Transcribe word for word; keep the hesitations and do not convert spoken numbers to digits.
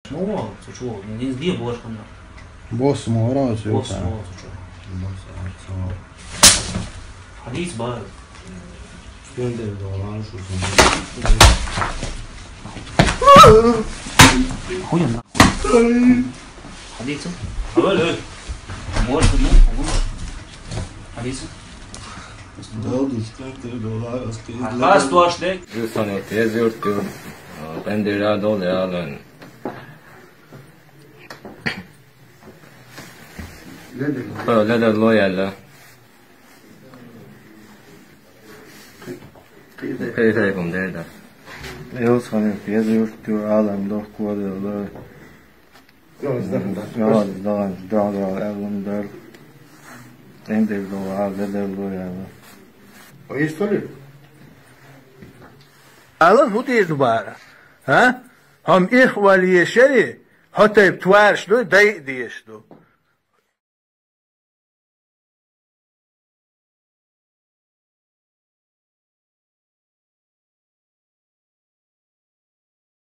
Мо, цу чу, не знаю, бошка на. Босс мо, ра, цу Босс чу. Мо, цу чу. Босс, а, цу. Хадис бар. Стендер долан шу. Хуя на. Хадис. Ой, ой. Бошка, ну, ну. Хадис. Долан стендер долан. Хас туаш дек. Юсанет, езюрт, ю. Бендера доле ален. Ха, леда лояла. Кайсайкум деда. Юсанет, езюрт, ю, ален, дохкуа, лоя. Йо, здахам, да. Йо, здахам, да, да, ален, да. Эндер долан, леда лояла. Ой, история. Алан хӀу деза бара? А? Хьо-м ихвале шари, хьо тайпа тварш ду, дай а дезаш ду.